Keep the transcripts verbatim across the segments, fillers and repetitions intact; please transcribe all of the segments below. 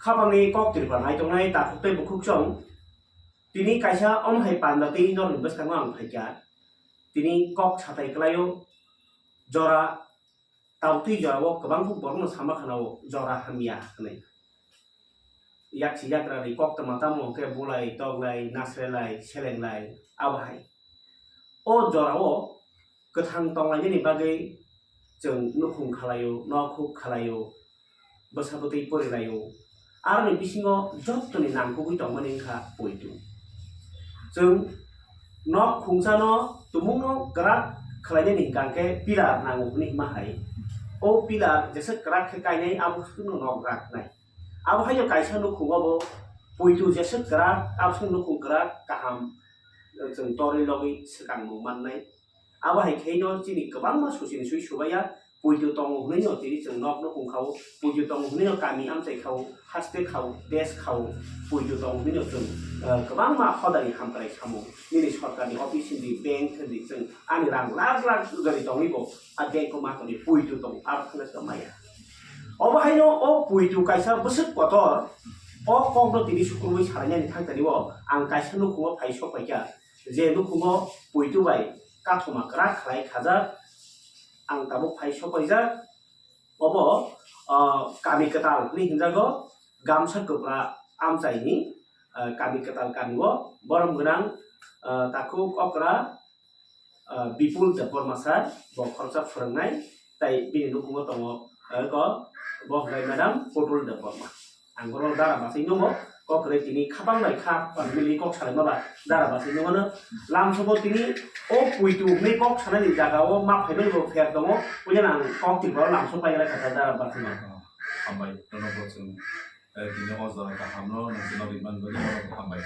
Khapangni kok Tripura naitongnai takhuk tei bukhuk chong. Tini kaisa omo hai panda tei norni bwskango ang phaikha. Tini kok satai kwlaio, jora, tabuk twi jorao kwbang kuk borokno sama khana o jora hamya hwnwi. Yaksi yakrani koktwma tamo hwnkhe bulai, toklai, nasrelai, selenglai, abo hai. O jorao kwthang tonglainani bagwi chwng nukhung khalaio, nok huk khalaio, bwsa bwtwi porilaio. Aroni bisingo jottoni nangkukgwi tongmani wngkha poito. Chwng nok khungsano tumungno kwrak khwlainani hwnkha hwnkhe pillar nango hwnwi hima hai. O pillar jesa kwrak khe kainai abo swkangno nok raknai. Abo haino kaisa nukhungo bo poito jesa kwrak, abo swkang nukhung kwrak kaham, chwng torwi logwi swkangmung mannai. Abo hai khe no chini kwbangma suchini sui subaiya, poito tongo hwnwi no tini chwng nok nukhung khao, poito tongo hwnwi no kami amchai khao, haste khao, desh khao, poito tongo hwnwi no chwng, eh, kwbangma hodani hamkrai samung. Nini sorkarni office hindi, bank hindi chwng ani rang lakh lakh jari tongwi bo a bank o ma tongwi poito tongo, abo thangkhe tong maya. Obo haino o poito kaisa bwswk kotor, o kokno tini sukurwi salainani thangtani o ang kaisa nukhungo phai sok paikha, je nukhungo poito bai kathoma kwrak khlai khajak, ang tabuk phai sok paijak. Obo, ah, kami kwtal hwnwi hinjago, gamsa kwpra amchaini, ah, kami kwtal kami o borom gwnang, ah, takhuk okra, ah, Bipul Debbarma sir, bo khoroksa phwrwngnai, tai bini nukhungo tongo, ah, ko, bo hwnkhe madam Putul Debbarma. Ang bono dara bachwi nungo, kok kwrwi tini khapang bai kha, ah, mili kok salaima ba, dara bachwi nungo no. Lamsoko tini o poito hwnwi kok sanani jaga o ma phaimani bo pher tongo, puila ang kok tini bono lamsok pai lai kha dara bachwi no. Hambai, nono bo chwng, eh, tini o jora kaham no nang chwng rimani bagwi nono bo hambai.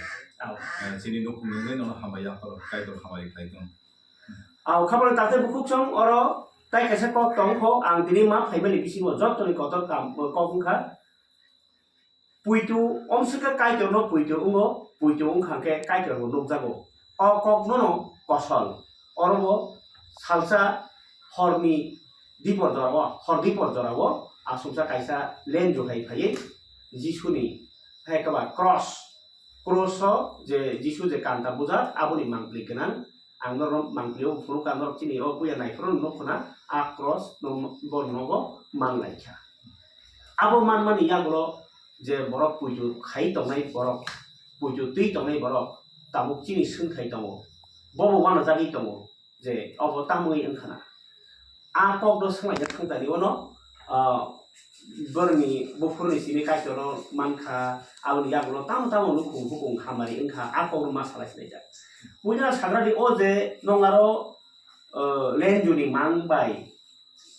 Au. Eh, chini nukhung nungwi nono hambai ya khoro, Kaitor hamari khlai tong. Au, khabangni takhuk bukhuk chwng oro tai kaisa kok tong kho, ang tini ma phaimani bisingo jottoni kotor kam, kok wngkha. Puitu omswkhe Kaitorno puitu wngo, puitu wngkha khe Kaitorbo nukjago. O kok nono kosol. Orobo salsa horni dipor jorao, hor dipor jorao aswksa kaisa lenju hai phaiwi Jisuni hai kaba cross, cross o je Jisu je kanta bujak aboni mangpli gwnang. Ang norok mangpili o phunukha, norok chini o puya naiphuru nukho na, a cross no bo nogo man laikha. Abo manmani yagulo je borok puitu khai tongnai borok, puitu twi tongnai borok tabuk chini swngthai tongo, bobo uanajagwi tongo je obo tamwi wngkha na. A kokno swnglaina thangtani ono, ah, borokni buphurni simi Kaitorno mankha, aboni yagulo tamo tamo nukhung hukung hamari wngkha, a kokno ma salai sinai jak. Puila sagradi o je nong aro, ah, lenjuni mang bai,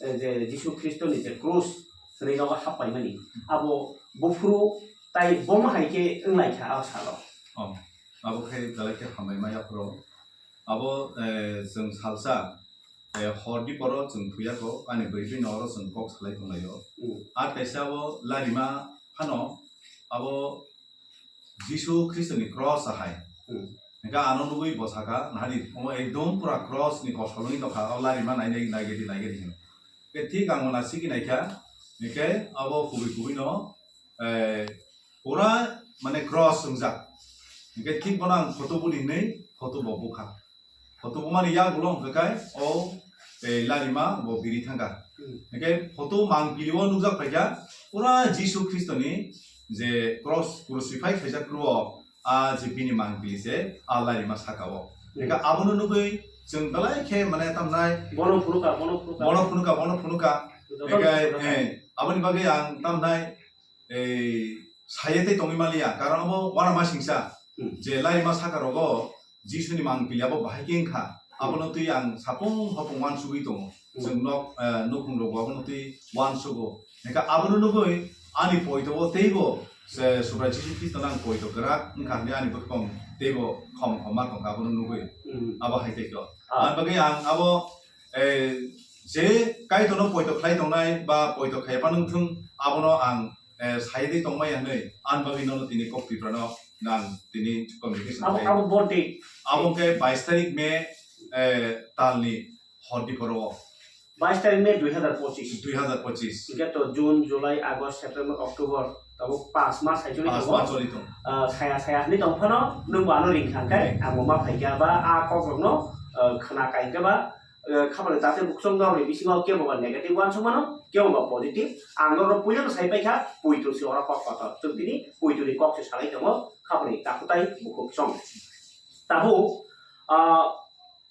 eh, je Jisu Khristoni je cross hwnwi nogo happaimani, abo buphuru tai boma hai khe wnglaikha a salo. Oh, abo khe belai khe hambai ma yaphuru. Abo, eh, chwng salsa, eh, hor diporo chwng thuyakho, ani bwrwi bini oro chwng kok salai tonglaio. Hmm. A kaisa o larima phano abo Jisu Khristoni cross ahai. Hmm. Hingkhe ano nugwi bo sakha, nahadi omo ekdom pura cross ni kosol wngwi tongkha, o larima nainai, naigedi, naigedi hino. Hingkhe thik ang ona siki naikha, hingkhe abo kubui kubui no, eh, pura mane cross wngjak. Hingkhe thik bono ang photo buli hinwi photo bo bukha. Photo bumani yagulo hwnkhe kai o, eh, larima bo biri thangkha. Hmm. Hingkhe photo mangpili o nukjak phaikha pura Jisu Khristoni je cross crucify khaijak phuru o, a je bini mangpili se a larima saka o. Hmm. Hingkhe abono nugwi chwng belai khe mane tamnai bono phunukha, bono phunukha. Bono phunukha, bono phunukha. Joto hingkhe, joto. Eh, aboni bagwi ang tamnai ei, saye tei tongwi manliya, karon obo uanama singsa. Hmm. Je larima saka rogo Jisuni mangpili abo bahai khe wngkha. Hmm. Abono twi ang sapung hopung uansugwi tongo. Hmm. Chwng nok, eh, nukhung rogo abono twi uansugo. Hingkhe abono nugwi ani poito o teibo se Subrai Jisu Khristo no ang poito kwrak wngkha hinwi ani bwkhwng teibo khom khom ma tongkha abono nugwi. Hmm. Abo hai tei khe. Ah. Aboni bagwi ang abo, eh, je Kaitorno poito khlai tongnai ba poito khaiya phano wngthung, abono ang eh, sai di tongmai ya hinwi, ani bagwi nono tini kok Tiprano nang tini communication abo, khai. Abo bo date. Abo khe bais tarik May, eh, talni hor diporo o. Bais tarik May dui hazar pochis. Dui hazar pochis. Hingke to June, July, August, September, October, tabuk pas mas hai choli Pas tongo. Mas choli tongo. Ah, saya saya hinwi tong phano nwng bo ano ring kha hingke Hmm. ang bo ma phai kha ba a kok rok no, ah, khna kai hingke ba, ah, khapang tate buksong norok ni bisingo kebo ba negative uansuk mano, kebo ba positive. Ang norok puila no sai pai kha, puitu si oro kok kotor. Chwng tini puitu ni kok se salai tongo, khapang ni takutai bukhuk song. Tabuk, ah,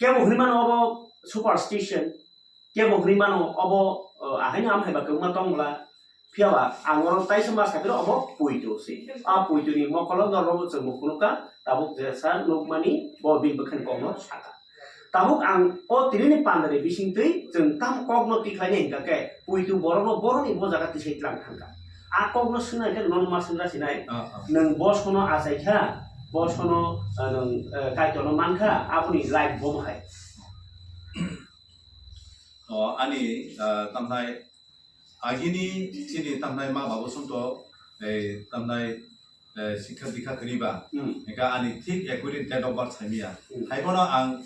kebo hinwi mano obo superstition, kebo hinwi mano obo, uh, ahaino amhai ba kwbangma tong bwla. Phiya ba ang oro taisa ma sakhe obo puitu se. A puitu ni mokolo norok bo chwng bo phunukha, tabuk jesa nukmani bo bini bwkhani kokno sakha. Tabuk ang o tini ni panda ni bisingtwi chwng tam kokno tikhlai nai hingkha khe puitu borokno borokni bo jaga tisai tlang thangkha. A kokno swngna khe nono ma swngra sinai. Ah, ah. Nwng bosono achai kha, bosono, uh, nwng, uh, Kaitorno man kha, aboni life bomo hai. O, ani, ah, tamnai agini chini tamnai ma babu songto, eh, tamnai, eh, sikha dikha kwrwi ba. Hmm. Eka ani thik accurate date of birth saimiya. Hmm. Haibono ang,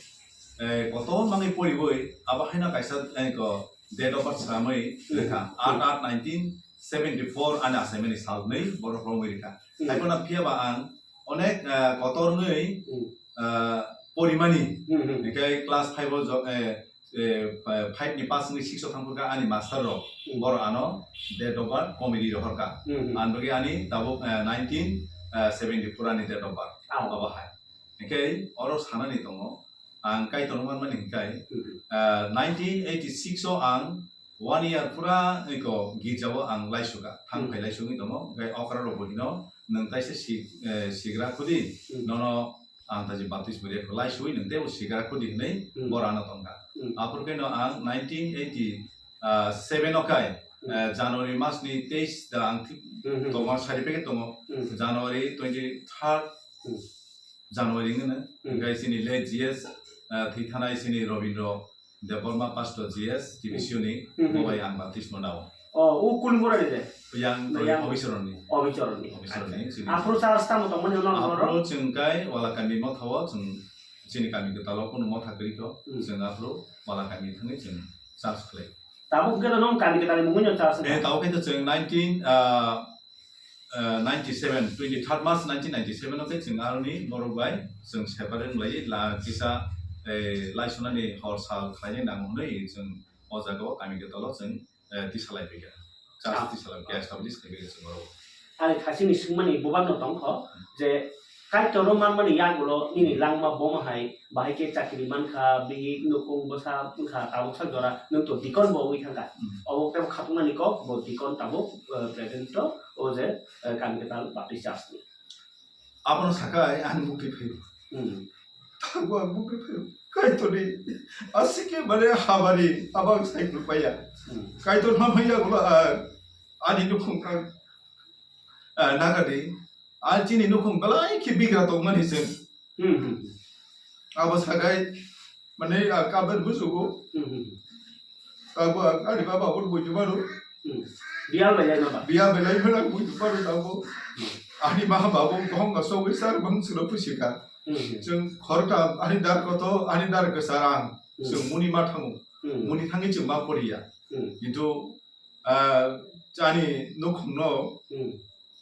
eh, kotor manwi poriwi abo haino kaisa, eh, ko date of birth samwi Hmm. lekha. Hmm. Aat aat nineteen seventy four ani achaimani sal nwi borok romwi rikha. Hmm. Haibono phiya ba ang onek, eh, kotor nwi, Hmm. eh, porimani. Hmm, hmm. Eka class five o jo-, eh, eh, pa-, five ni pass wngwi six o thangphurkha ani master rok, Hmm. borok ano date of birth comedy rohorkha. Hmm, hmm. Ang bagwi ani tabuk, eh, nineteen seventy four ani date of birth. Ah. Abo hai. Hingkhe oro sanani tongo, ang Kaitorno manmani hingkhe, Hmm, hmm. eh, nineteen eighty six o ang one year pura eko girjao ang laisuka, thang Hmm. phai laisugwi tongo, hingkhe okra rok bo hino, nwng taisa si-, eh, sigra khudi, Hmm. nono ang taji baptismo riyakho, laisui nwng teibo sigra khudi hinwi Hmm. boro ano tongkha. Hmm. Aphuru khe no ang nineteen eighty seven o khai, Hmm. eh, January mas ni teis da ang thik Hmm, hmm. tongma certificate tongo. Hmm. January twenty third Hmm. January ngwno. Hmm. Hingkhe chini late G S, eh, thwi thanai chini Robindro Debbarma Pastor G S, T B C O ni, Hmm, hmm. bo bai ang baptismo nao. Oh, o Kulimura ni de? Yang Na, yang. Obichoroni. Obichoroni. Obichoroni, Acha. Chini. Aphuru church tamo tongmani ono Aphuru oro? Chwng kai wala kami motha o, chwng chini kami kwtal o kunu motha kwrwi kho, Hmm. chwng aphuru wala kami thangwi chwng church khlai. Tabuk khe no nong kami kwtal ni mungwi no church Eh, wngkha? Tabuk khe to chwng nineteen, ah, eh, ninety seven, twenty third March nineteen ninety seven o khe chwng aroni borok bai chwng separate wnglaui la kisa, eh, laisunani hor sal khlainai nango hwnwi chwng o jaga o kami kwtal o chwng, eh, tisa lai phaikha. Church Ah. tisa lai phaikha, establish khai phaikha chwng oro. Ani khasini swngmani bubar no tongkho je Kaitorno manmani yagulo nini langma bomo hai bahai khe chakri mankha, bihik nukhung bwsa wngkha, tabuk sak jora nwng to deacon bo wngwi thangkha. Hmm. Obo tei khatungmani kok bo deacon tabuk, eh, present to o je, eh, kami kwtal Baptist Church ni. Abono sakai ani mukti phaio. Hmm. Tabuk ang mukti phaio. Kaitorni asike mane habari abang sai paya. Hmm. Kaitor mama yagulo, ah, ani nukhung ang, ah, nagadi. Ah, chini nukhung belai khe bigra tongmani chwng. Hmm, hmm. Abo sagai, mane, ah, kabar busugo. Hmm, hmm. Abo, ah, ani baba bo buju mano. Hmm. Bial belai maba. Bial belai mano buju mano abo. Hmm. Ani ma babo kong ka so wisar bang sulo pusika. Hmm, hmm. Chwng khorta ani dar koto, ani dar kesarang. Hmm. Chwng muni ma thango. Hmm. Muni thangi chwng ma poriya. Hmm. Kintu, ah, chani nukhungno Hmm.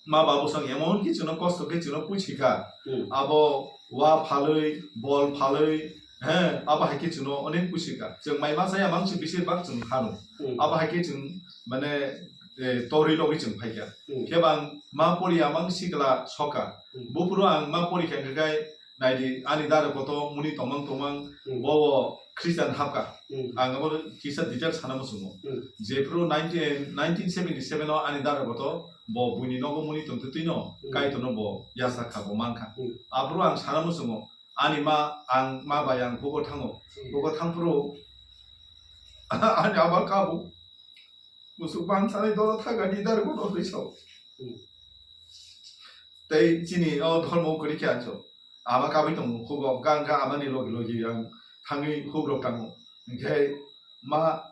ma babu sang emon ki chwngno kosto khe chwngno puisi kha. Hmm. Abo wa phalwi, bol phalwi, he, abo hai khe chwngno onek puisi kha. Chwng mai ma saya mang si bisir bak chwng khano. Hmm. Abo hai khe chwng mane, eh, torwi logwi chwng phai kha. Hmm. Khe bang ma pori amang sikla soka. Hmm. Buphuru ang ma pori kha khe kai naidi, ani dara koto muni tongmang tongmang, Hmm. bo bo Christian hapka. Hmm. Ang abo kisa detail sana muchungo. Hmm. Jephru nineteen, nineteen seventy seven o ani dara koto bo buini nogo muni tongtwtwino, Hmm. Kaitorno bo yasa kha, bo mankha. Hmm. Aphuru ang sana muchungo, ani ma, ang ma bai ang bugo thango. Hmm. Bugo thangphuru ani ama kabo. Musuk bang sanai dolo thaga ni dara koto hoi sao. Hmm. Tei chini o dhormo kwrwi khe anso. Ama kabui tongo hugo, gangga amani logi logi ang thangwi hugrok tango. Hinkhe ma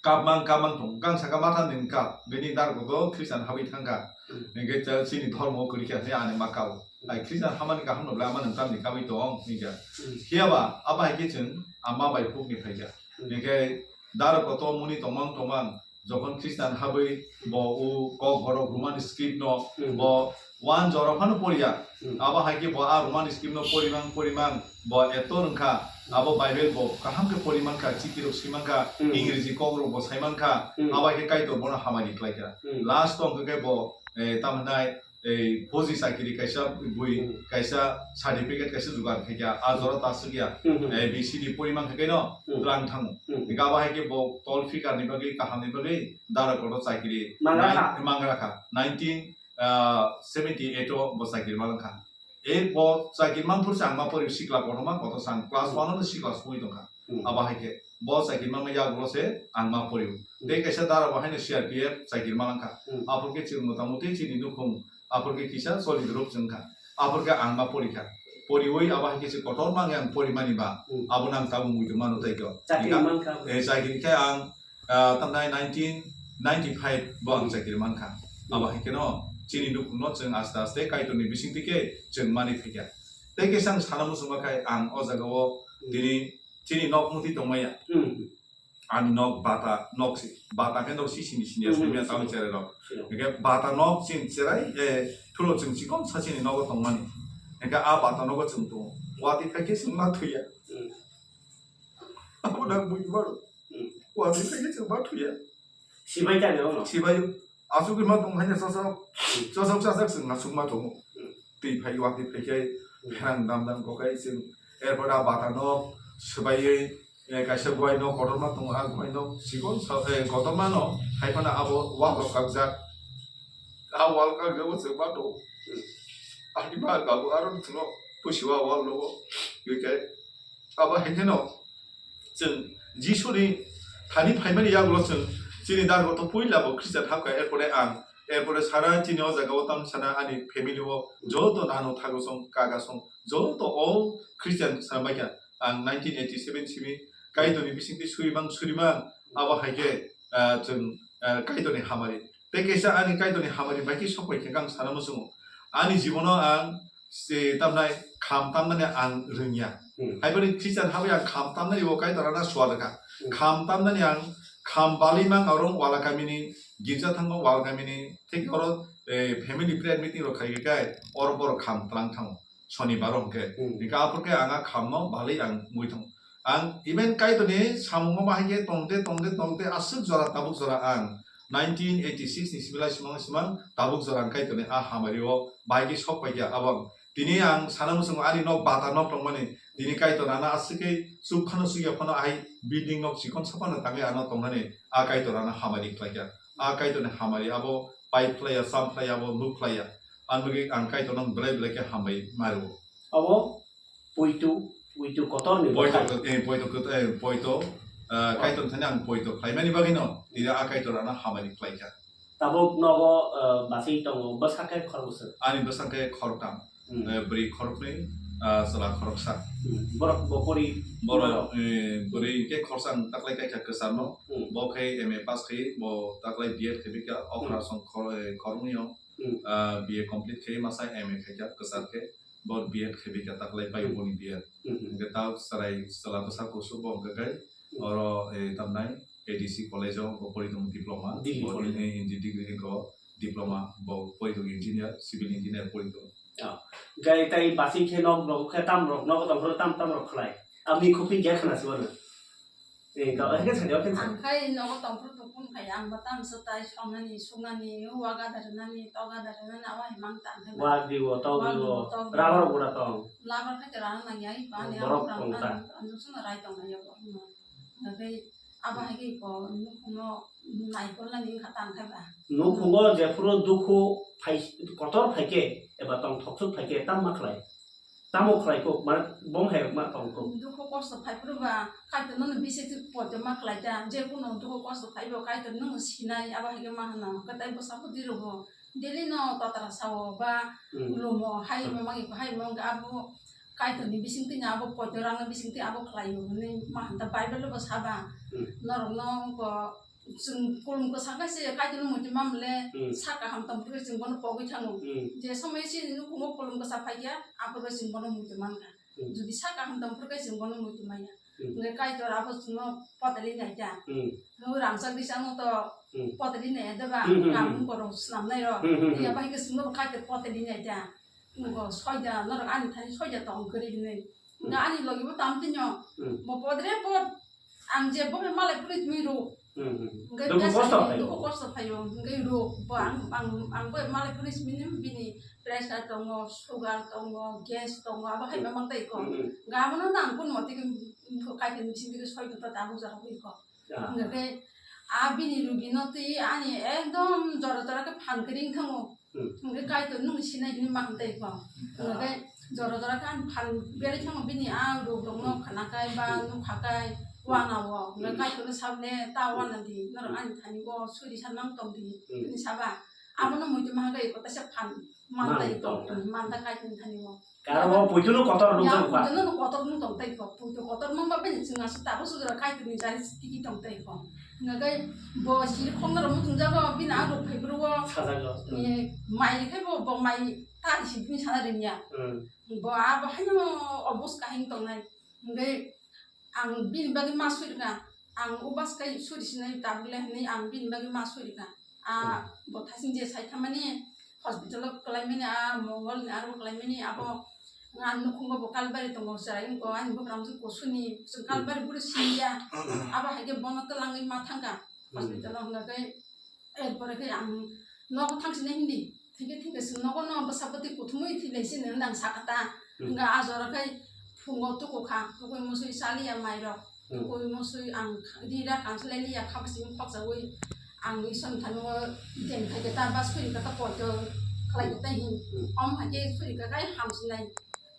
kap mang kap mang tong, gang saka matha ni kap, bini dargo bo Christian habwi thangkha. Hmm. Hinkhe chini dhormo kwrwi khe ani ma kabo. Ai Christian hamani kaham no bwle ama nwng tamni kabui tong hinkhe. Hmm. Phiya ba abo hai khe chwng ama bai huk ni phaikha. Hmm. Hinkhe Daro koto muni tongmang tongmang, jokhon Christian habwi bo o kok borok Roman script no Hmm. bo one jora phano poriya. Hmm. Abo hai khe bo a Roman script no porimang porimang bo eto wngkha. Abo Bible bo kaham khe porimankha, chiti rok swimankha, Hmm. Ingreji kok rok bo saimankha. Hmm. Abo hai khe Kaitor bono hamari khlaikha. Hmm. Last o hwnkhe bo, eh, tamo hwnai, ei phoji chakiri kaisa bui, Hmm. kaisa certificate kaisa jugar khaikha, a jora ta swkya, Hmm, hmm. A B C D porimankha khe no Hmm. twlang thango. Hmm. Hingkhe abo hai khe bo tol fikar ni bagwi, kaham ni bagwi dara koto chakiri Mangra nai-, kha. Mangra kha. Nineteen, ah, seventy eight o bo chakiri manwkha. E bo chakiri manphuru se ang ma pori sikla kotorma kotor sang class Hmm. one o sikla songwi tongkha. Hmm. Abo hai khe bo chakiri mangma yagulo se ang ma pori. Hmm. Tei kaisa dara bo haino C R P F chakiri manwkha. Hmm. Aphuru khe chwng motamuti chini nukhung aphuru khe kisa solid rok chwngkha. Aphuru khe ang ma porikha. Poriwi abo hai khe se kotor mangwi ang porimani ba Hmm. abo nang tabuk muitu mano tei khe. Chakiri Nika-, mankha. Eh, chakiri khe ang ah, tamnai nineteen ninety five bo ang Hmm. chakiri mankha. Abo hai kheno chini nukhungno chwng aste aste Kaitorni bisingtwi khe chwng mani phaikha. Tei kaisa ang sana muchungma khai ang o jagao Hmm. tini chini nok muti tongmaya. Hmm. Ani nok bata nok si, bata khe nok si sini sini Hmm, asai maya sini. Tamo cherai rok. Sini. Hingkhe bata nok chini cherai, eh, thulo chwng chikon sa chini nogo tongmani. Hingkhe a bata nogo chwng tongo. Watwi phai khe chwng ma thuya. Hmm. Abo nang bui maro. Hmm. Watwi phai khe chwng ma thuya. Sibai tani ono. Sibai. Asugwi ma tong haino chosok. Hmm. Chosok chasok chwng asuk ma tongo. Hmm. Twi phai watwi phai khe Hmm. pherang dam dam kokai chwng. Erpor a bata no swbaiwi, eh, kaisa guai no kotorma tongo, a guai no chikon sa, eh, kotorma no hai phano abo wall rok kakjak. A wall kakjak o chwng ma tongo. Hmm. Ani ma kago aro chwng no pusi wa wall no. Abo hai kheno Chwng Jisuni thani phaimani yagulo chwng chini dargo to puila bo Christian habkha, erpore ang, erpore sara chini o jaga o tamo sana ani family o joto nano thago song, kaga song, joto all Christian sana baikha. Ang nineteen eighty seven simi Kaitorni bisingtwi surimang surimang abo hai khe, ah, chwng, ah, Kaitorni hamari. Tei kaisa ani Kaitorni hamari bai khe sok pai khe ang sana muchungo. Ani jibono ang se tamnai kham tamnani ang rwngya. Hmm. Haiboni Christian habwi ang kham tamnani bo Kaitor ano swal rwkha. Hmm. Kham tamnani ang kham balwi mang oro wala kamini girja thango, wala kamini thik oro, eh, family prayer meeting rok khai khe oro borok kham tlang thango. Sonibar o hwnkhe. Hmm. Hingkhe aphuru khe ang a khamno balwi ang mui thang. Ang even Kaitorni samungno bahai khe tongde, tongde, tongde aswk jora tabuk jora ang nineteen eighty six ni simi lai simang, simang tabuk jora ang Kaitorni a hamari o bahai khe sok pai kha. Abo ang tini ang sana muchungo ani nok bata nok tongmani tini Kaitor ano aswk khe chuk phano chukya phano ahai building nok chikon sa phano tangwi ano tongnani a Kaitor ano hamari khlai kha. A Kaitorni hamari abo pai phlaiya, cham phlaiya, abo nuk phlaiya. Ang bagwi ang Kaitorno belai belai khe hambai ma rwo. Abo poito, poito kotorni Poito bwkhak. Kot-, eh, poito kot-, eh, poito, ah, Kaitor thani ang poito khlaimani bagwino tini a Kaitor ano hamari khlaikha. Tabuk nogo, ah, bachwi tongo, bwsakhe khoroksa. Ani bwsakhe khoroktham, Hmm. eh, bwrwi khoroknwi, ah, chwla khoroksa. Hmm. Borok bo pori Borok, eh, bwrwi hwnkhe khorsa ang taklai kaikha kwcharno. Hmm. Bo khe M A pass khai, bo taklai B Ed khaibikha, okra Hmm. song khor-, eh, khoroknwi o. Hmm. Ah, B A complete khai masa M A khaikha kwchar khe, bo B Ed khaibikha taklai pai Hmm. boni B Ed. Hmm. Hwnkhe ta chwrai chwla bwsa kusu bo hwnkhe khai Hmm. oro, eh, tamnai A D C college o bo pori tongo diploma, Degree bo college. Engineering degree ko diploma bo pori tongo engineer, civil engineer pori tongo. Ah, gai tai basi khe nok rok khe tam rok nok tong phuru tam tam rok khlai. Ami khuphi khe khna sibo na. Eh, to, eh, khe sadi, khe sadi. Ang khai nogo tong phuru to kun khai ang ba tam sa tai songnani, sungnani, wa gada rwnani, to gada rwnani, awa himang tang khai. Wa di wo, to di wo. Wa di wo, to di wo. Rubber bura tong. Rubber khai rana nang ya, i pa ni Borok ang tong ta. Ang, ang sung rai tong ya bo. Hwnkhe abo hai khe ko nukhungo naikolnani wngkha tang khe ba. Nukhungo jephuru dukhu phai, kotor phai khe eba tongthok suk phai khe tamo ma khlai? Tamo khlai kok, mane bom hai ma tong kok. Dukhu kosto phai phuru ba Kaitor nono bisi poito ma khlai ta, je kuno dukhu kosto phai bo Kaitor nono sinai, abo hai khe ma hwno, kwtai bwsa bwtwi rogo. Daily no totra sao ba Hmm. lumo, hai Hmm. mo mangi, hai mo wngkha abo Kaitorni bisingtwi no abo poito rangni bisingtwi abo khlaio hwnwi ma hwn ta Bible bo saba. Hmm. Norokno ko chwng kolom kwsa khe se Kaitorno muitu mamle Hmm. sa kaham tong phuru chwng bono pogwi thango. Hmm. Je somoi chini nukhungo kolom kwsa phaikha aphuru chwng bono muitu mankha. Hmm. Jodi sa kaham tong phuru khe chwng bono muitu manya. Hmm. Hwnkhe Kaitor abo chwngno potali nai ta. Hmm. Nwng rangchak ri changno to Hmm. potali nai da ba, Hmm, hmm, hmm. Kamung borok swnam nai rok. Hmm, hmm, hmm. Iya bai hwnkhe chwngno bo Kaitor potali nai ta. Nwng bo soida, norok ani thani soida tong kwrwi hwnwi. Hmm. Hwnkhe ani logi bo tam tino. Hmm. Bo podre pod Ang je bo malai puri twi ro. Hmm, hmm. Hwnkhe Dukhu besa kosto ni phaio. Dukhu kosto phaio. Hwnkhe ro. Bo ang, ang, ang bo malai puri simi ni bini pressure tongo, sugar tongo, gas tongo, abo hai Hmm. mamang tai ko. Hmm, hmm. Ga bono nang kun moti kai tin simi ke soi ta ta bu ja ko. Ah. Hwnkhe a bini rugi no twi ani ekdom jora jora ke phan kring thango. Hmm. Hwnkhe Kaitor nwng sinai hwnwi ma hwn tei kho. Hmm. Hwnkhe jora jora khe ani phan belai thangma bini a ruk rokno khna kai ba nukha kai wana o. Hwnkhe Hmm. Kaitorno sa hwnle ta wana di, norok ani thani o suri san mang tong di Hmm. hwnwi saba. Abono muitu ma hwnkhe eko taisa phan man Man tei tong. Kho, man ta Kaitorni thani o. Karo bo puitunu kotor nung Ya, tong kha. Puitunu kotor nung tong tei kho. Puitu kotor nung ba bini chwng aswk tabuk sujura Kaitorni jari tiki tong tei kho. Hwnkhe bo siri khoknaro muchungjago, bini ang rok phai bwrwi o. Sajago. Eh, mai khe bo, bo mai ta si bini sana ringya. Hmm. Bo abo haino obos kahing tongnai. Hwnkhe ang bini bagwi ma suri kha. Ang ubas kai suri sinai tabuk le hinwi ang bini bagwi ma suri kha. A Hmm. bo thasing je sai thamani hospital o kwlaimani, a Mongol ni aro kwlaimani abo nga nukhungo bo Kalbari tongo, chwrai wngkho ani bwkram se kusuni, chwng Hmm. Kalbari bwrwi siniya. Abo hai khe bono twlangwi ma thangkha Hmm. hospital o, hwnkhe er pore khe ang nogo thangsinai hindi. Thike thike se nogo no bwsa bwtwi kuthumui thwi lai sini hwnwi ang sakha ta. Hmm. Hwnkhe a jora khai phungo tuku kha, tukui musui chaliya mairok, Hmm. tukui musui ang ri ra kanslai liya kha bwsini khokjaui ang Isor ni thani o den khai khe ta ba suri kha ta poito khlai khe ta hin. Hmm. Om hai khe suri kha khai hamsinai.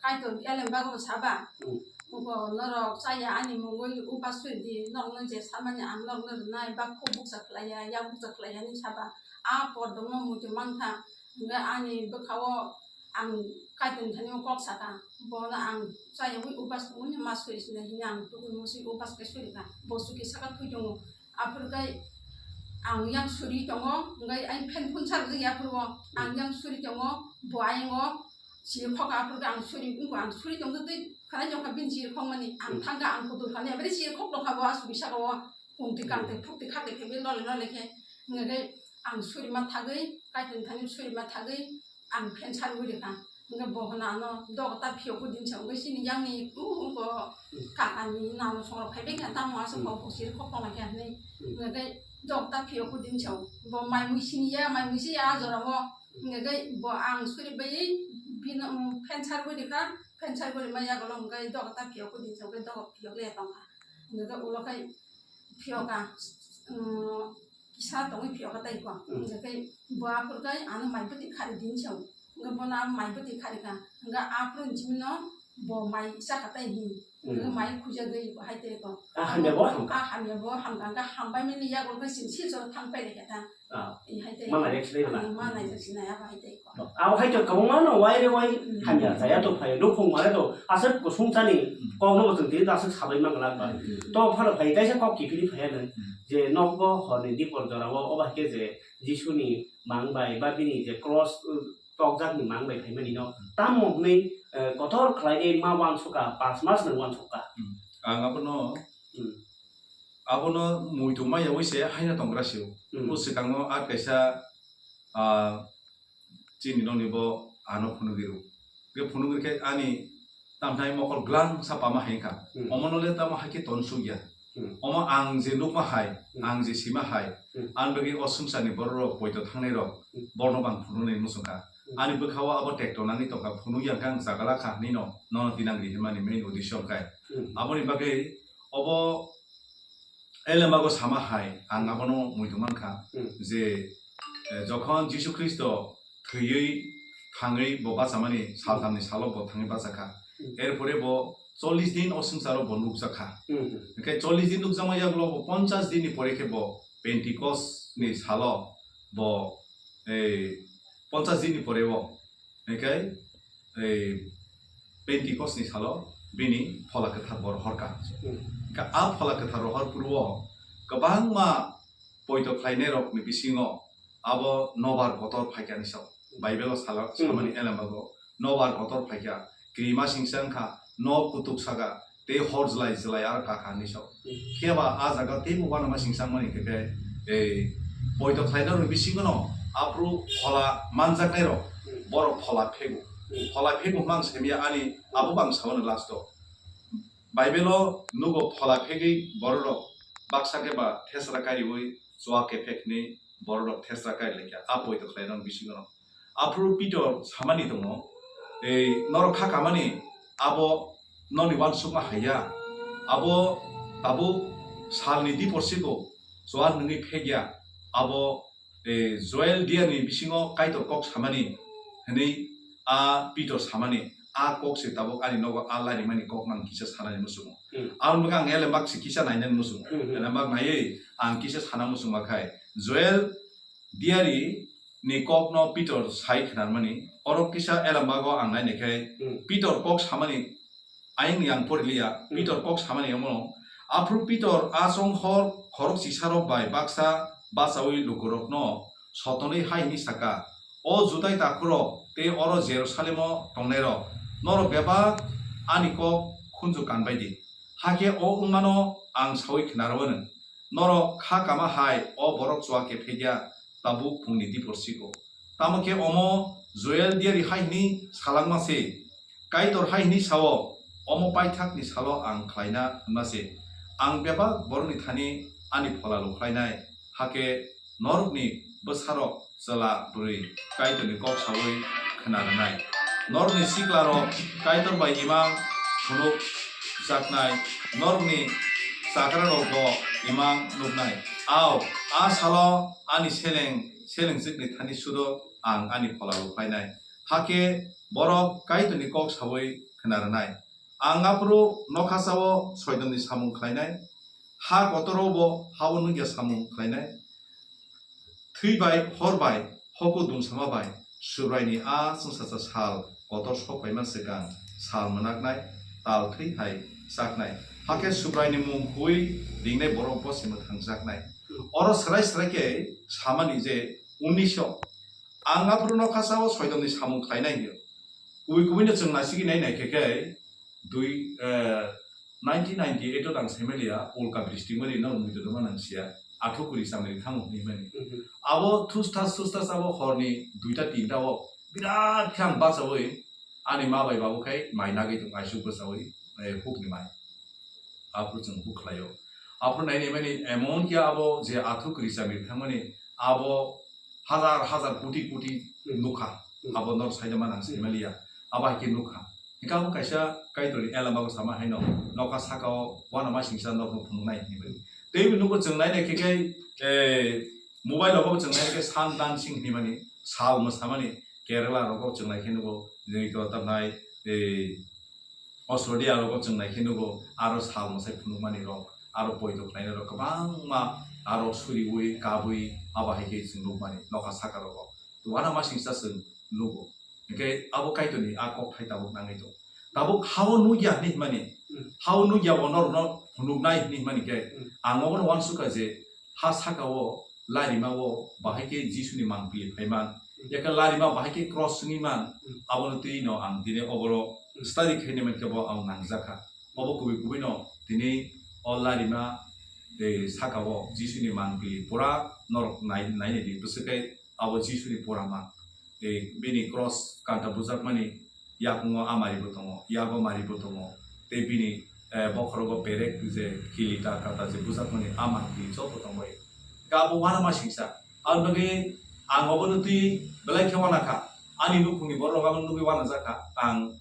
Kaitor elem bago saba. Hmm. Bo norok chaya ani mungwi upas suri di, norokno je samani ang norokno rwnai, ba khuk bukcha khlaiya, yak bukcha khlaiya hinwi saba. A por dongno muitu mankha, hwnkhe ani bwkhao ang Kaitorni thani o kok saka. Bono ang chaya wi upas tongwi ma suri sinai hinwi ang tukui musui upas khe suri kha. Bo suki saka thwi tongo. Aphuru khe ang yang suri tongo, hwnkhe ai phen phun sar wngya aphuru o. Ang yang suri tongo, bo ayang o. Siri khok aphuru khe ang suri, wngkha ang suri tongkhe tei khwnai tongkha bini siri khokmani. Ang Hmm. thangkha, ang kutung kha, nini siri khok tongkha bo asugwi saka o. Kungtwi Hmm. kangtwi phukti khaktwi khe lole lole khe. Hwnkhe ang suri ma thagwi, Kaitorni thani suri ma thagwi ang phen sari wi rikha. Hwnkhe bo hwna ano dogo ta phiyok ko din sa wngkhe chini yang ni, uh, wngkha Hmm. kaka ni nano songrok phai beng kha tamo aswk Hmm. kok siri khok tongla khe hinwi. Hmm. Hwnkhe dogo ta phiyok ko din sa bo mai mui sini ya, mai mui si ya jora o. Hwnkhe bo ang suri bai bino, um, phen sar bwrwi kha, phen sar bwrwi ma yago hwnkhe dogo ta phiyok ko din sa, hwnkhe dogo phiyok le tong kha. Hwnkhe ulo khai phiyok kha, um, kisa tongwi phiyok kha tei kho. Hmm. Hwnkhe bo aphuru khai ano mai bwtwi khari din sa, hwnkhe bono ang mai bwtwi khari kha, hwnkhe aphuru ni simi no bo mai cha kha tei hin. Hmm. Hwnkhe mai khuja gwi hai tei kho. Ah, hamya bo hamkha. Ah, hamya bo hamkha, hwnkhe hambai mani yago hwnkhe chwng silchar o thang pai lai kha ta. Ah. Hai tei. Ma naijak sinai bwla. Ma naijak sinai abo hai tei kho. Abo hai to kwbangma no wai re wai Hmm. hamya chaya to phai, nukhung mare to aswk kusung chani Hmm. kokno bo chwng tini aswk sabai man glak ba. Hmm. To phano phai kaisa kok kiphilwi phai ano Hmm. je nokbo horni dipor jora o obo hai khe je Jisuni mang bai ba bini je cross, uh, tokjak ni mang bai phaimani no Hmm. tamo hwnwi, eh, kotor khlainai ma uansukha, panch mas no uansukha. Hmm. Ang abono Hmm. Abono muitu ma yaui se haino tongra sio. Hmm. O swkango a kaisa, ah, chini nokni bo ano phunugwi rw. Khe phunugwi khe ani tamthai mokol glang sa pama hai kha. Hmm. Omono le tamo hai khe ton suk ya. Hmm. Omo ang je nukma hai, Hmm. ang je sima hai, Hmm. ani bagwi o swngcharni borok rok poito thangnai rok, Hmm. borno bang phunuknai muchung kha. Hmm. Ani bwkha o abo tekto nangwi tongkha, phunuk ya khe ang chagala kha hinwi no, nono tinang ri hwnmani main uddesho wngkha. Hmm. Aboni bagwi obo Elemago sama hai, ang abono muitu mankha Hmm. je, eh, jokhon Jisu Khristo thwiwi thangwi bo bachamani salthamni salo bo thangwi bachakha. Hmm. Erpore bo chollish din o swngcharo bo nukjakha. Hmm. Hwnkhe chollish din nukjakma yagulo bo ponchash din ni pore khe bo Pentecost ni salo bo, eh, ponchash din ni pore bo Hingkhe, ei, Pentecost ni salo bini Phola Kwthar bo rohor kha. Hmm. Hingkhe a Phola Kwthar rohor phuru o kwbangma poito khlainai rok ni bisingo abo nobar kotor phaikha ni sao. Bible o sala-, Hmm. samani elembago nobar kotor phaikha. Krima singsa wngkha, nok kutuk saka, tei hor jlai jlai aro kaka hinwi sao. Hmm. Phiya ba a jaga teibo uanama singsa wngmani khe khe, ei, poito khlaina rokni bisingo no aphuru phola manjaknai rok, hmm, borok phola phego. Hmm. Phola phego hwnma ang saimaya ani abo bo ang sao no last o. Bible o nugo phola phegwi borok rok baksa khe ba thesra kariui chua kephek hinwi borok rok thesra kari laikha a poito khlaina rokni bisingo no. Aphuru Pitor samani tongo, ei, norok kha kamani abo noni uansukma haiya, abo tabuk salni diporsiko Joel nungwi phekya, abo, ei, Joel diarni bisingo Kaitor kok samani hinwi a Pitor samani, a kok se tabuk ani nogo a larimani kok nang kisa sanani muchungo. Hmm. Aboni bagwi ang elembak se kisa nainani muchungo. Hmm, hmm. Elembak naiwi ang kisa sana muchungma khai Joel diari ni kok no Pitor sai khnarmani, oro kisa elambago ang nainaikhai, hmm, Pitor kok samani ayang ni ang poriliya, hmm, Pitor kok samani omono. Aphuru Pitor a chonghor khorok chisarok bai baksa bachaui lukurokno sotonwi hai hwnwi saka, "O Judai takhurok tei oro Jerusalemo tongnairok, norok bebak ani kok khunju kanbai di. Hakhe o wngmano ang saui khnarwano." Norok kha kama hai o borok chua kephekya tabuk phungni diporsiko. Tamo khe omo Joel diari hai hwnwi salangma se, Kaitor hai hwnwi sao, omo paithakni salo ang khlaina hwnma se. Ang bebak borokni thani ani phola lukhlainai, hakhe norokni bwsarok chwla bwrwi Kaitorni kok saui khna rwnai. Norokni siklarok Kaitor bai imang phunuk jaknai, norokni chakrarokbo imang nuknai. Ao, a salo ani seleng selengjwkni thani sudo ang ani phola lukhlainai. Hakhe borok Kaitorni kok saui khna rwnai. Ang aphuru nokha sao soidomni samung khlainai, ha kotoro bo hao nungya samung khlainai. Thwi bai, hor bai, hoko dumsama bai, Subraini a chwngsacha sal kotor sok phaima swkang sal mwnaknai, tal thwi hai chaknai. Hakhe Subraini mung khui ringnai borok bo se mwthangjaknai. Oro swrai swrai khe samani je unisho, ang aphuru nokha sao soidomni samung khlainai hwnwi. Kubui kubui no chwng naisingwi nai nai khe khe dui, eh, nineteen ninety-eight o nang saimaliya, ulka bristi mani no wngwi tongma nang siya, athuk kuri chamri thango hinwi mani. Mhm. Abo thusthas thusthas abo horni duita tinta o birat khe ang bachaui ani ma bai babu khai mai nagwi tong aisuk bwchaui, eh, hukni mai. Aphuru chwng huk khlaio. Aphuru nainai mani emon khe abo je athuk kuri chamri thangmani abo hazar hazar koti koti nukha. Hmm. Abo nor saida manang saimaliya. Abo hai khe nukha. Hingke abo kaisa Kaitorni elama bo sama haino nokha sakao uanama singsa nokno phunuknai hinwi bai. Teibo nugo chwng nainai khe khe, eh, mobile rogo chwng nainai khe sun dancing hinwi mani, sal mwsamani Kerala rogo chwng nai khe nugo, joi to tamnai, eh, Australia rogo chwng nai khe nugo, aro sal mwsai phunukmani rok, aro poito khlainai rok kwbangma aro suriui, kabui, abo hai khe chwng nukmani nokha saka rogo. Uanama singsa chwng nugo. Hingke abo Kaitorni a kokthai tabuk nangwi tongo. Tabuk hao nukya hinwi himani, hmm, hao nukya bo norokno phunuknai hinwi himani khe, hmm, ang obono uansukha je ha saka o larima o bahai khe Jisuni mangpili phaiman, hmm, yakhe larima bahai khe cross wngwi man, hmm, abono twi no ang tini oboro, hmm, study khainai mankhe bo ang nangjakha. Obo kubui kubui no tini o larima, eh, saka o Jisuni mangpili pura norok nai, nainai di bwswk khe abo Jisuni pura man. Eh, bini cross kanta bujakmani yakungo a maribo tongo, yago maribo tongo, tei bini, eh, bokhorogo perek je kilita kata je bujakmani a mangpili joto tongbai. Khe abo uanama singsa. Aboni bagwi ang obono twi belai khe uanakha. Ani nukhungni borok abono nugwi uanajakha. Ang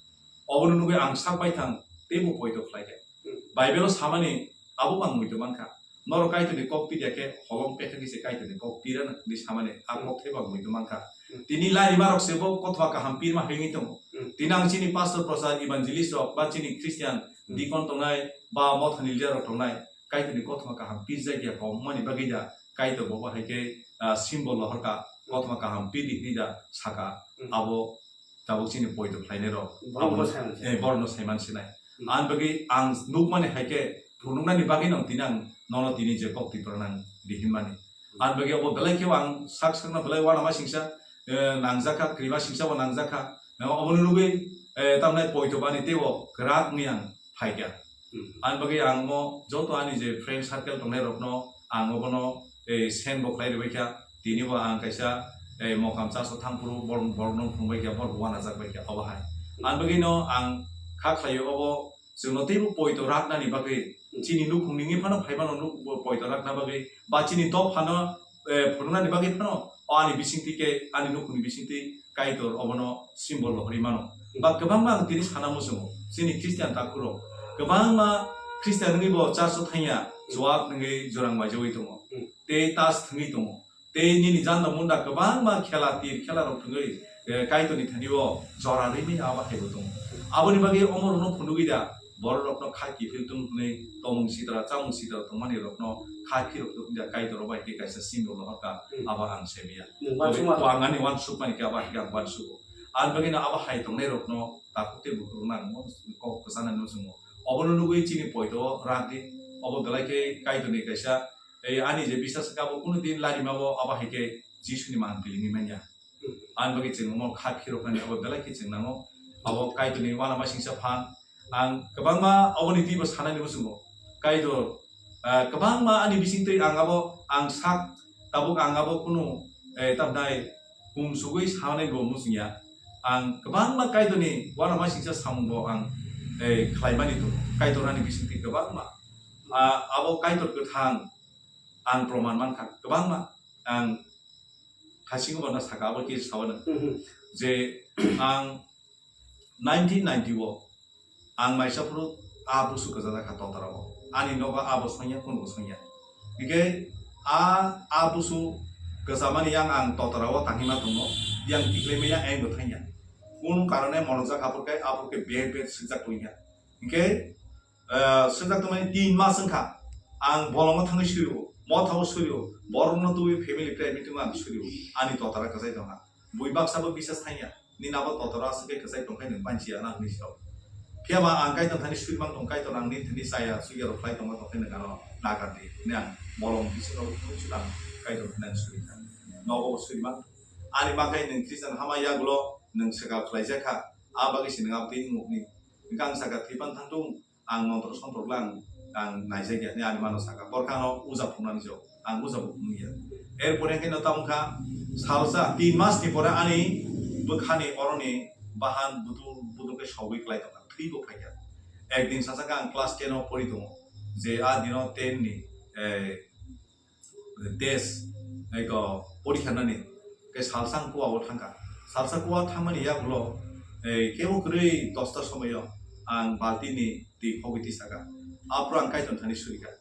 obono nugwi ang sak baithang teibo poito khlaikha. Hmm. Bible-o samani abo ang muitu mankha. Norok Kaitorni kok pirya khe holong pekha khe se Kaitorni kok pirano hinwi samani a, hmm, kok thaibo ang muitu mankha. Hmm. Tini larimarok se bo kothoma kaham pirma hwnwi tongo. Hmm. Tini ang chini pastor, prochar, evangelist rok ba chini Christian, hmm, deacon tongnai ba mothani leader rok tongnai, Kaitorni kothoma kaham pirjak ya kok wngmani bagwi da Kaitor bo bahai khe, ah, symbol rohorkha, kothoma kaham pirdi hinwi da saka, hmm, abo tabuk chini poito khlainai rok. Borok abo bo saiman sinai. Eh, borokno saiman sinai. Hmm. Ang bagwi ang nukmani hai khe phunuknani bagwi no tini ang nono tini je kok Tripura nang rihinmani. Hmm. Ang bagwi abo belai khe ang sak sakno belai uanama singsa, eh, nangjakha, kwrwima singsa bo nangjakha. Eh, obono nugwi, eh, tamni poito bani teibo kwrak wngwi ang phaikha. Hmm. Ani bagwi ang mo joto ani je friend circle tongnai rokno ang obono, eh, send bo khlai rwbaikha. Tini bo ang kaisa, eh, Mokam Church o thangphuru bor-, borokno phunukbaikha, borok uanajak baikha obo hai. Hmm. Ani bagwino ang kha khlaio obo chwngno teibo poito raknani bagwi, hmm, chini nukhung nini phano phaimano nuk-, poito rakna bagwi, ba chini dopha phano, eh, phunuknani bagwi phano o ani bisingtwi khe, ani nukhungni bisingtwi Kaitor obono symbol rohorwi mano. Ba kwbangma ang tini sana muchungo, chini Christian takhurok kwbangma Christian wngwi bo church o thangya, chuak wngwi jorang baijawi tongo, tei tas thwngwi tongo, tei nini janda munda kwbangma khela tir khela rok thwngwi, eh, Kaitorni thani o jora rwimani abo hai bo tongo. Aboni bagwi omo rokno phunugwi da, borok rokno kha kiphil tung hwnwi tongmung sitra, chamung sitra tongmani rokno kha phirok tung da, Kaitor bai khe kaisa symbol rohorkha, hmm, abo ang semiya. Nwng uansukma. Ang ani uansukmani khe abo hai khe ang uansugo. Ani bagwino abo hai tongnai rokno takhuk tei bukhuk rokno ang kok kwchanani muchungo. Obono nugwi chini poito o rak di, obo belai khe Kaitorni kaisa, ei ani je bisas khe abo kunu din larima bo abo hai khe Jisuni man pilingwi manya. Ani bagwi chwng omo kha phiroknani abo belai khe chwng nango. Abo Kaitorni uanama singsa phan. Ang kwbangma oboni twibo sanani muchungo. Kaitor, ah, kwbangma ani bisingtwi ang abo, ang sak, tabuk ang abo kunu, eh, tabnai kumsugwi sanai bo muchungya. Ang kwbangma Kaitorni uanama singsa samung bo ang, eh, khlaimani tongo. Kaitor ani bisingtwi kwbangma. Ah, abo Kaitor kwthang ang proman mankha kwbangma. Ang thasingo bono saka abo khe sawi nang. Mhm. Je ang nineteen ninety o ang maisa phuru a busu kwchajak kha Totara o. Ani nogo abo songya, kunugo songya. Hingkhe a, a busu kwchamani yang ang Totara o tangwi ma tongo. Yang tiklai maya ang bo thangya. Kunu karone monojak aphuru khe, aphuru khe bed bed swijak tongya. Hingkhe, eh, swijak tongmani tin mas wngkha. Ang bolongo thangwi surio, mothao surio, borokno tubui family prayer meeting o ang surio. Ani Totara kwchai tongkha. Bui baksa bo bisas thangya. Nini abo Totara aswk khe kwchai tongkhe nwng banchiya na hwnwi sao. Phiya ba ang Kaitor thani suri mang tong, Kaitor ang nini thani chaya chuya rok khlai tongma tongkhe nwng ano nagar di hwnwi ang bolong bisingo ang Kaitor thani ang suri kha. Nogo bo suri mang. Ani makhai nwng Christian hama yagulo nwng swkang khlaijak kha. A bagwi se nwng aboni mukni. Hwnkhe ang saka thwipan thangtung, ang montro sontro lang, ang naijak ya, ani mano saka. Borkha ano uja phunuknani jok, ang uja bo phunukya. Erpore khe no tamo kha, salsa tin mas ni pore ani bwkhani oroni bahan butul butul khe sogwi klai tongkha, thwi bo phaikha. Ekdin sasakha ang class ten o pori tongo, je a dino ten ni, eh, test, eko, porikha nani, khe salsa ang kuwa o thangkha. Salsa kuwa thangmani yagulo, eh, kebo kwrwi dosta somoio ang balti ni twi khogwi tisaka. Aphuru ang Kaitor thani surikha.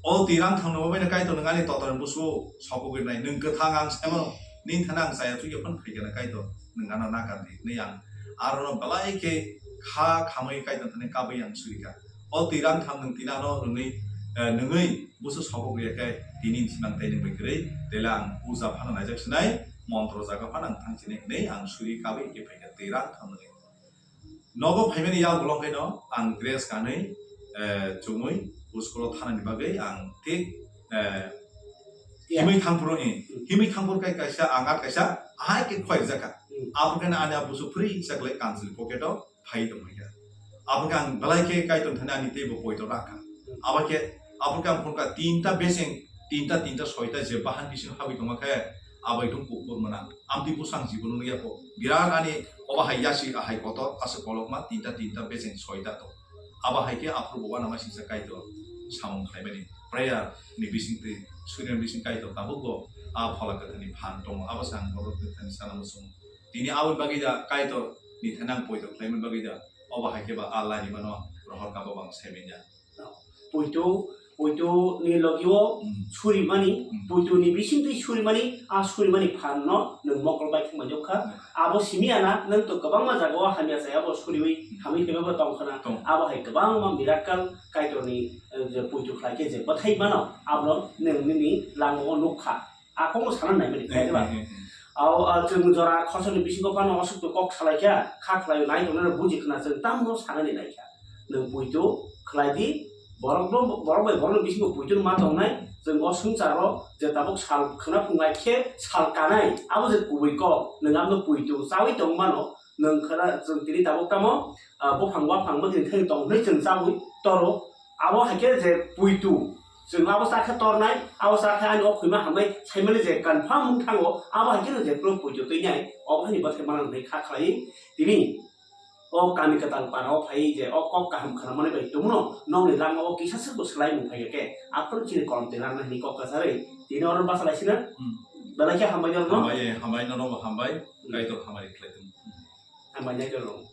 O twi rang thangno babaino Kaitor nwng ani Totorni busu sokogwi nai, nwng kwthang ang saimano, nini thani ang chaya chukya phano phaikha na Kaitor, nwng ano nakar di, hwnwi ang arono belai khe kha khamwi Kaitor thani kabwi ang surikha. O twi rang tham nwng tini ano rwngwi, eh, nwngwi busu sokogwi khe tini ni simang tei nwng bai kwrwi, tela ang puja phano naijak sinai, montro jaga phano ang thang sinai hwnwi ang suri kabwi khe phaikha twi rang tham nwngwi. Nogo phaimani yagulo khe no ang dress kanwi, eh, chumui school o thanani bagwi ang thik, eh, himwi thangphuru, eh, himwi thangphuru khe kaisa angat kaisa ahai khe khwlaijakha. Hmm. Abo khe ani busu free chaklai kanchwlwi pocket o phai tongkha. Abo khe ang belai khe Kaitor thani ani teibo poito rakha. Abo khe, abo khe ang phunukha tinta beseng, tinta, tinta, soita je bahan bising habwi tongma khe, abai tong kukur mwnang. Amtwi bwsang jibono nukya kho. Birat ani obo hai yasi ahai kotor, aswk kolokma tinta, tinta, beseng soita tong. Abo hai khe aphuru bo uanama singsa Kaitor samung khlaimani. Prayer ni bisingtwi, surya ni bising Kaitor tabukbo a Phola Kwtharni phan tongo. Abo se ang borok kwthani sana muchungo. Tini aboni bagwi da Kaitor ni thani ang poito khlaimani bagwi da, obo hai khe ba a lainimano rohor kabo bang saimanya. Poito, poito ni logi o hmm, surimani, hmm, poito ni bisingtwi surimani, a surimani phan no nwng mokol bai thangma nukha. Hmm. Abo simi ana nwng to kwbangma jaga o hamya chaya bo suriwi hmm, hamwi khe bo tongkhana. Tong. Abo hai kwbangma miracle Kaitor ni, eh, je poito khlai khe je bwthai mano, abo nwng nini lama o nukha. A kokno sana naimani, eh, khe ba? Eh, eh, eh. Ao, ah, chwng jora khosoni bisingo phano aswk to kok salai kha, kha khlai nai tongnai buji khna chwng tamno sanani nai kha. Nwng poito khlai di, borok no, borok bai borok ni bisingo poito ma tongnai, Chwng o swngcharo je tabuk sal khwna phungnai khe sal kanai, abo je kubui kok, nwng abono puitu chaui tong mano, nwng khwna chwng tini tabuk tamo, ah, buphang waphang bwkhin thani tong hwnwi chwng chaui toro. Abo hai khe je puitu, chwng abo cha khe tornai, abo cha khe ani o khwima hamnai saimani je confirm wng thango, abo hai khe no je bwrwi puitu twi nai, obo haini bwthai manang hwnwi kha khlai tini. O kami kwtal para o phai je o kok kaham khwnamani bai tongno nokni lama o kisa swk bo swlaimung phai khe aphuru chini kolom twi langna hwnwi kok kwcharwi tini oro basa lai sina. Hmm. Belai khe hambai norno. Hambai, hambai norno bo hambai. Hmm. Kaitor hamari khlai tong. Hambai nai norno.